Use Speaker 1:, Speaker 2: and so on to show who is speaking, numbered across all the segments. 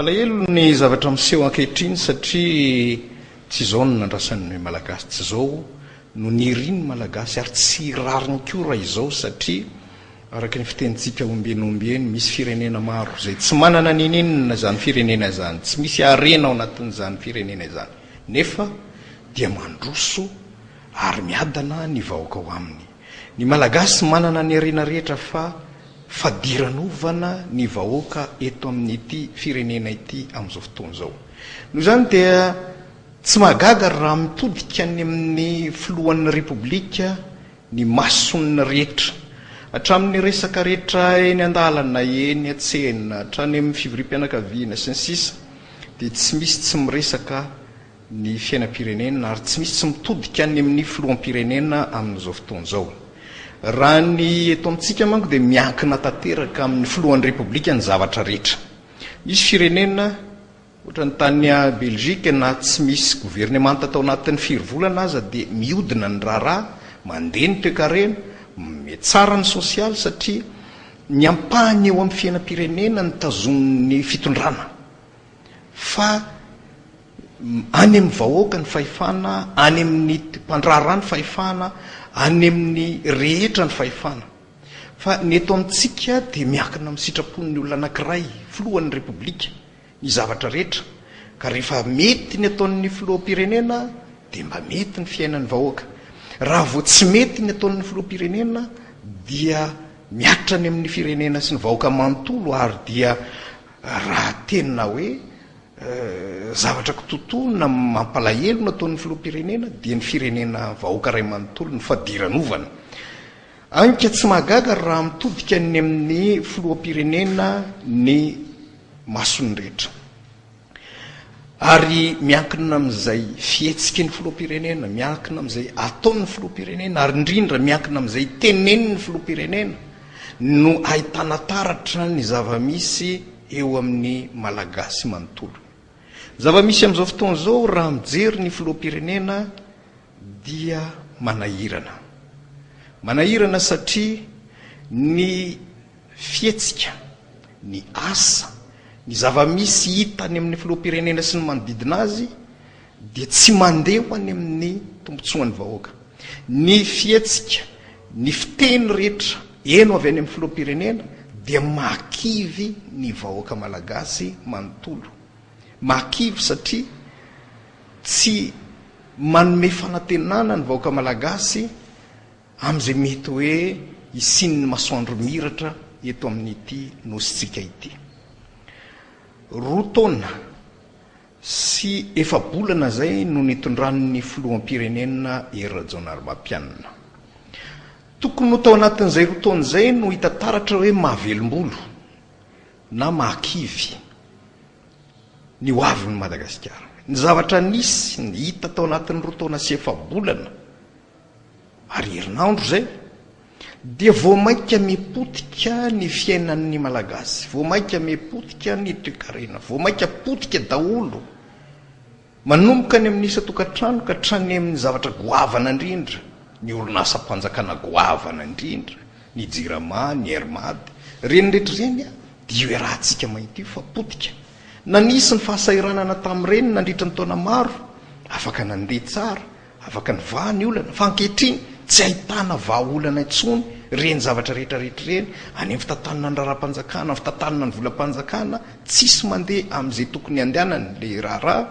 Speaker 1: Mampalahelo ny zavatra miseho ankehitriny satria tsy izao no nandrasan'ny Malagasy, tsy izao no nirin'ny Malagasy ary tsy rariny koa raha izao satria araka ny fitenintsika ombieny ombieny misy firenena maro izay tsy manana ninininona izany firenena izany, tsy misy harena ao anatin'izany firenena izany nefa dia mandroso ary miadana ny vahoaka ao aminy. Ny Malagasy manana ny harena rehetra fa fadiranovana ny vahoaka eto amin'ity firenena ity amin'izao fotoana izao. Noho izany dia tsy mahagaga raha mitodika any amin'ny filohan'ny Repoblika ny mason'ny rehetra. Hatramin'ny resaka rehetra eny an-dalana, eny an-tsena, hatrany amin'ny fivoriam-pianakaviana, sy ny sisa dia tsy misy tsy miresaka ny fiainam-pirenena ary tsy misy tsy mitodika any amin'ny filoham-pirenena amin'izao fotoana izao. Raha ny eto amintsika manko dia miankina tanteraka amin'ny filohan'ny Repoblika ny zavatra rehetra. Misy firenena, ohatra ny tany Belgique, na tsy misy governemanta tao anatin'ny firy volana aza dia mihodina ny raharaha, mandeha ny toekarena, mihatsara ny sosialy satria ny ampahany eo amin'ny fiainam-pirenena no tazonin'ny fitondrana. Fa any amin'ny vahoaka ny fahefana, any amin'ny mpandraharaha ny fahefana, any amin'ny rehetra ny fahefana. Fa ny eto amintsika dia miankina amin'ny sitrapon'ny olona anankiray, filohan'ny Repoblika, ny zavatra rehetra. Ka rehefa mety ny ataon'ny filoham-pirenena dia mba mety ny fiainan'ny vahoaka. Raha vao tsy mety ny ataon'ny filoham-pirenena dia mihatra any amin'ny firenena sy ny vahoaka manontolo ary dia Raha tena hoe zavatra kitotoa na mampalahelo no ataon'ny filoham-pirenena dia ny firenena vahoaka iray manontolo no fadiranovana. Anka tsy mahagaga raha mitodika ny amin'ny filoham-pirenena ny mason'ny rehetra. Ary miankina amin'izay fihetsiky ny filoham-pirenena, miankina amin'izay ataon'ny filoham-pirenena ary indrindra miankina amin'izay tenenin'ny filoham-pirenena no ahitana taratra ny zava-misy eo amin'ny Malagasy manontolo. Ny zava-misy amin'izao fotoana izao raha mijery ny filoham-pirenena dia manahirana. Manahirana satria ny fihetsika, ny asa, ny zava-misy hita any amin'ny filoham-pirenena sy ny manodidina azy dia tsy mandeha ho any amin'ny tombontsoan'ny vahoaka. Ny fihetsika, ny fiteny rehetra heno avy any amin'ny filoham-pirenena dia mahakivy ny vahoaka malagasy manontolo. Mahakivy satria tsy manome fanantenana ny vahoaka malagasy amin'izay mety hoe hisian'ny masoandro miratra eto amin'ity nosintsika ity. Roa taona sy efa-bolana izay no nitondran'ny filoham-pirenena Hery Rajaonarimampianina. Tokony ho tao anatin'izay roa taona izay no hita taratra hoe mahavelom-bolo na mahakivy ny ho avin'i Madagasikara. Ny zavatra nisy, ny hita tao anatin'ny roa taona sy efa-bolana ary herinandro izay dia vao mainka mipotika ny fiainan'ny Malagasy, vao mainka mipotika ny toekarena, vao mainka potika daholo, manomboka any amin'ny isan-tokantrano ka hatrany amin'ny zavatra goavana indrindra, ny orinasam-panjakana goavana indrindra, ny Jirama, ny Air Mad, ireny rehetra ireny dia io iarahantsika mahita io fa potika. Na nisy ny fahasahiranana tamin'ireny nandritra ny taona maro, afaka nandeha tsara, Afaka nivaha ny olana, fa ankehitriny tsy ahitana vahaolana intsony ireny zavatra rehetra rehetra ireny, any amin'ny fitantanana ny raharaham-panjakana, ny fitantanana ny volam-panjakana, tsisy mandeha amin'izay tokony handehanany ilay raharaha.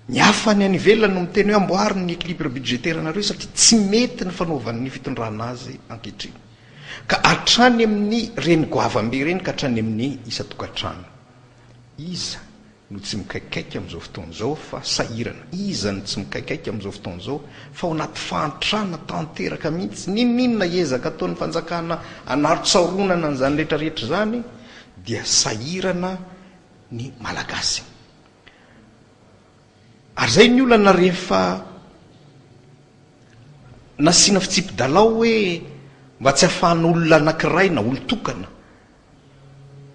Speaker 1: Ny hafa any any ivelany no miteny hoe amboary ny équilibre budgétaire anareo satria tsy mety ny fanaovan'ny fitondrana azy ankehitriny. Ka hatrany amin'ny ireny goavambe ireny ka hatrany amin'ny isan-tokantrano. Iza no tsy mikaikaika amin'izao fotoana izao fa sahirana? Iza no tsy mikaikaika amin'izao fotoana izao fa ao anaty fahantrana tanteraka mihitsy? N'inon'inona ezaka ataon'ny fanjakana hanarontsaronana an'izany rehetra rehetra izany dia sahirana ny Malagasy. Ary izay ny olana rehefa nasiana fitsipi-dalao hoe mba tsy hahafahan'olona anankiray na olon-tokana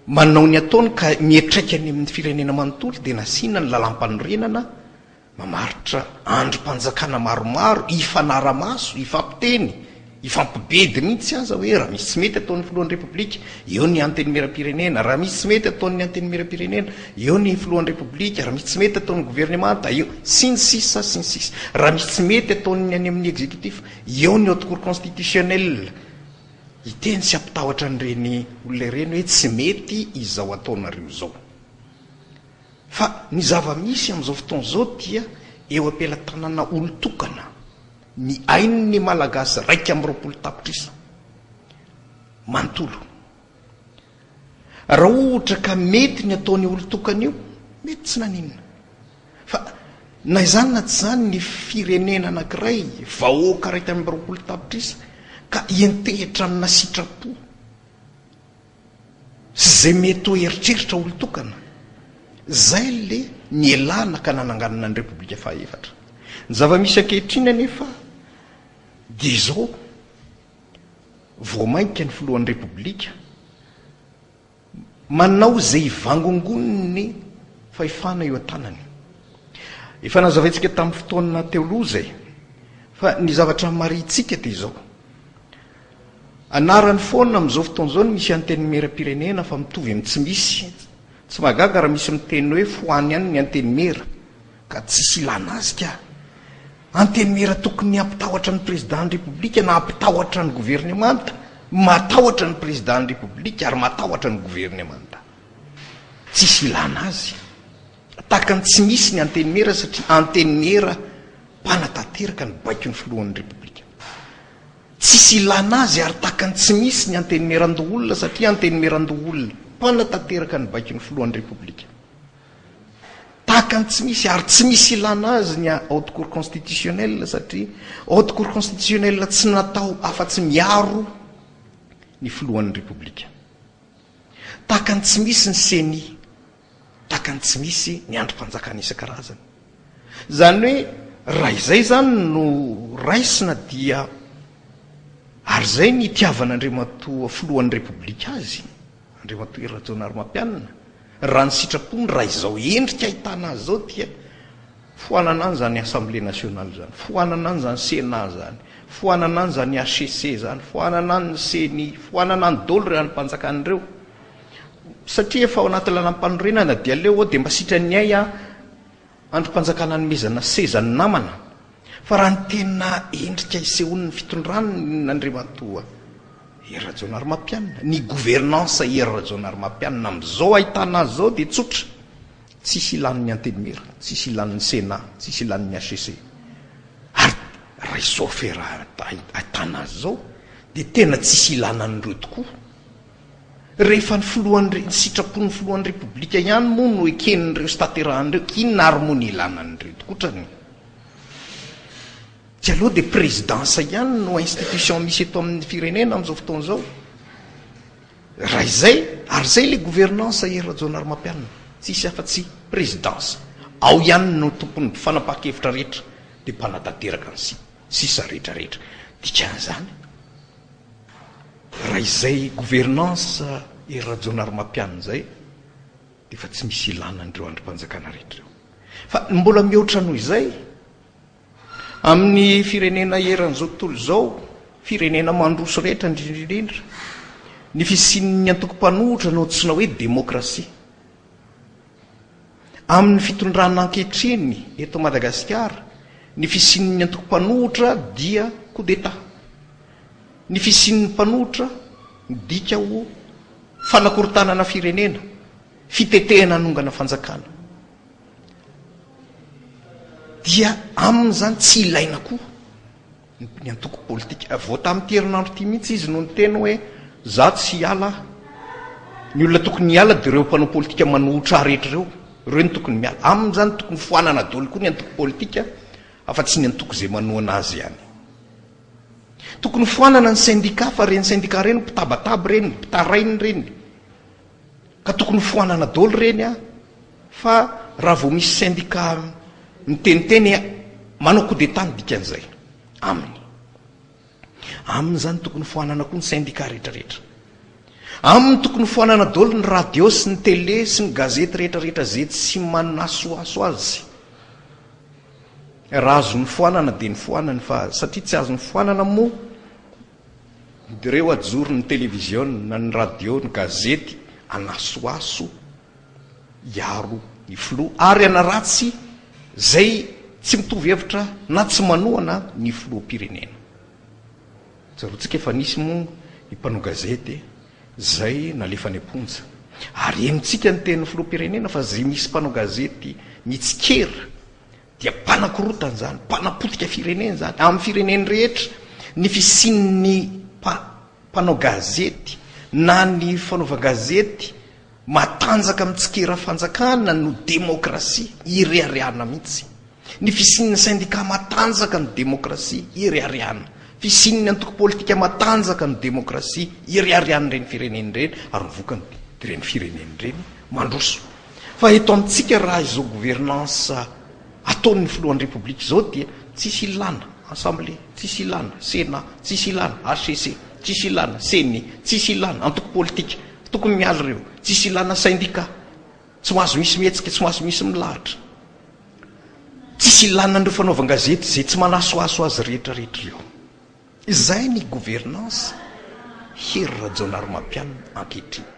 Speaker 1: manao ny ataony ka miantraika any amin'ny firenena manontolo dia nasiana ny lalàmpanorenana mamaritra andrim-panjakana maromaro hifanara-maso, hifampiteny, Hifampibedy mihitsy aza hoe raha misy tsy mety ataon'ny filohan'ny Repoblika, eo ny Antenimierampirenena, raha misy tsy mety ataon'ny Antenimierampirenena, eo ny filohan'ny Repoblika, raha misy tsy mety ataon'ny governemanta, eo, sy ny sisa sy ny sisa. Raha misy tsy mety ataon'ny any amin'ny exécutif, eo ny Haute Cour constitutionnelle. Hiteny sy hampitahotra an'ireny olona ireny hoe tsy mety izao ataonareo izao. Fa ny zava-misy amin'izao fotoana izao dia eo am-pelatanana olon-tokana ny ain'ny Malagasy 21 tapitrisa manontolo. Raha ohatra ka mety ny ataon'io olon-tokana io, mety tsy naninona. Fa na izany na tsy izany ny firenena anankiray, vahoaka 21 tapitrisa, ka hiantehitra amina sitrapo sy izay mety ho eritreritra olon-tokana, izay le nialana ka nananganana ny Repoblika fahaefatra. Ny zava-misy ankehitriny anefa dia izao, vao mainka ny filohan'ny Repoblika manao izay hivangongoniny ny fahefana eo an-tanany. Efa nazavaintsika tamin'ny fotoana teo aloha izay, fa ny zavatra marihintsika dia izao, anarany foana amin'izao fotoana izao no misy antenimieram-pirenena fa mitovy amin'ny tsy misy. Tsy mahagaga raha misy miteny hoe foano ihany ny antenimiera ka tsisy ilana azy ka. Antenimiera tokony hampitahotra ny Président ny Repoblika na hampitahotra ny governemanta, matahotra ny Président ny Repoblika ary matahotra ny governemanta. Tsisy ilana azy. Tahaka ny tsy misy ny antenimiera satria antenimiera mpanatanteraka ny baikon'ny filohan'ny Repoblika. Tsisy ilana azy ary tahaka ny tsy misy ny antenimierandoholona satria antenimierandoholona mpanatanteraka ny baikon'ny filohan'ny Repoblika. Tahaka ny tsy misy ary tsy misy ilana azy ny Haute Cour Constitutionnelle satria Haute Cour Constitutionnelle tsy natao afa-tsy miaro ny filohan'ny Repoblika. Tahaka ny tsy misy ny Ceni, tahaka ny tsy misy ny andrim-panjakana isan-karazany. Izany hoe raha izay izany no raisina dia ary izay ny itiavan'Andriamatoa filohan'ny Repoblika azy, Andriamatoa Hery Rajaonarimampianina, Raha ny sitrapony, raha izao endrika ahitana azy izao dia foanana any izany Assemblée nationale izany, foanana any izany Sénat izany, foanana any izany HCC izany, foanana any ny Ceni, foanana any daholo ireo andrim-panjakana ireo. Satria efa ao anaty lalàm-panorenana dia aleo ao dia mba sitran'ny hay andrim-panjakana anomezana seza ny namana. Fa raha ny tena endrika isehoan'ny fitondrany Andriamatoa Hery Rajaonarimampianina, ny gouvernance Hery Rajaonarimampianina amin'izao ahitana azy izao dia tsotra, tsisy ilàn'ny Antenimiera, tsisy ilàn'ny Sénat, tsisy ilàn'ny HCC. Ary raha izao afera ahitana azy izao dia tena tsisy ilàna an'ireo tokoa. Rehefa ny filohan'ny, ny sitrapon'ny filohan'ny Repoblika ihany moa no eken'ireo sy tanterahan'ireo, inona ary moa ny ilàna an'ireo tokotrany? Tsy aleo dia présidence ihany no institution misy eto amin'ny firenena amin'izao fotoana izao? Raha izay, ary izay ilay gouvernance Hery Rajaonarimampianina, tsisy afa-tsy présidence. Ao ihany no tompon'ny fanapahan-kevitra rehetra, dia mpanatanteraka ny sisa rehetra rehetra. Dikan'izany, Raha izay gouvernance Hery Rajaonarimampianina izay dia efa tsy misy ilana an'ireo andrim-panjakana rehetra ireo. Fa ny mbola mihoatra noho izay, amin'ny firenena eran'izao tontolo izao, firenena mandroso rehetra indrindra indrindra, ny fisian'ny antoko mpanohitra no antsoina hoe demokrasia. Amin'ny fitondrana ankehitriny eto Madagasikara, ny fisian'ny antoko mpanohitra dia coup d'Etat. Ny fisian'ny mpanohitra midika ho fanakorontanana firenena, fitetehana hanongana fanjakana. Dia amin'izany tsy ilaina koa ny antoko politika. Vao tamin'ity herinandro ity mihitsy izy no niteny hoe za tsy hiala aho. Ny olona tokony hiala dia ireo mpanao politika manohitra ahy rehetra ireo. Ireo no tokony miala. Aminy izany tokony foanana daholo koa ny antoko politika afa-tsy ny antoko izay manohana azy ihany. Tokony foanana ny syndicat fa ireny syndicat ireny mpitabataba ireny, mpitaraina ireny. Ka tokony foanana daholo ireny an, fa raha vao misy syndicat miteniteny manao coup d'etat ny dikan'izay aminy. Aminy izany tokony foanana koa ny syndicat rehetra rehetra. Aminy tokony foanana daholo ny radio sy ny télé sy ny gazety rehetra rehetra izay tsy manasohaso azy. Raha azony foanana dia ny foanany fa satria tsy azony foanana moa. Ireo ajoro ny televiziona, ny radio, ny gazety hanasohaso hiaro ny filoha ary hanaratsy izay tsy mitovy hevitra na tsy manohana ny filoham-pirenena. Tsaroantsika fa nisy moa ny mpanao gazety izay nalefa any am-ponja. Ary henontsika ny tenin'ny filoham-pirenena fa izay misy mpanao gazety mitsikera dia mpanakorotana izany, mpanapotika firenena izany. Amin'ny firenena rehetra, ny fisian'ny mpanao gazety na ny fanaovan-gazety matanjaka mitsikera fanjakana no demokrasia ireharehana mihitsy. Ny fisian'ny sendika matanjaka no demokrasia ireharehana. Fisian'ny antoko politika matanjaka no demokrasia ireharehan'ireny firenena ireny ary ny vokany dia ireny firenena ireny mandroso. Fa eto amintsika raha izao gouvernance ataon'ny filohan'ny Repoblika izao dia tsisy ilana Assemblée, tsisy ilana Sénat, tsisy ilana HCC, tsisy ilana Ceni, tsisy ilana antoko politika, tokony miala ireo, tsisy ilana syndicat, tsy mahazo misy mihetsika, tsy mahazo misy milahatra. Tsisy ilana an'ireo fanaovan-gazety izay tsy manasohaso azy rehetra rehetra ireo. Izay ny gouvernance Hery Rajaonarimampianina ankehitriny.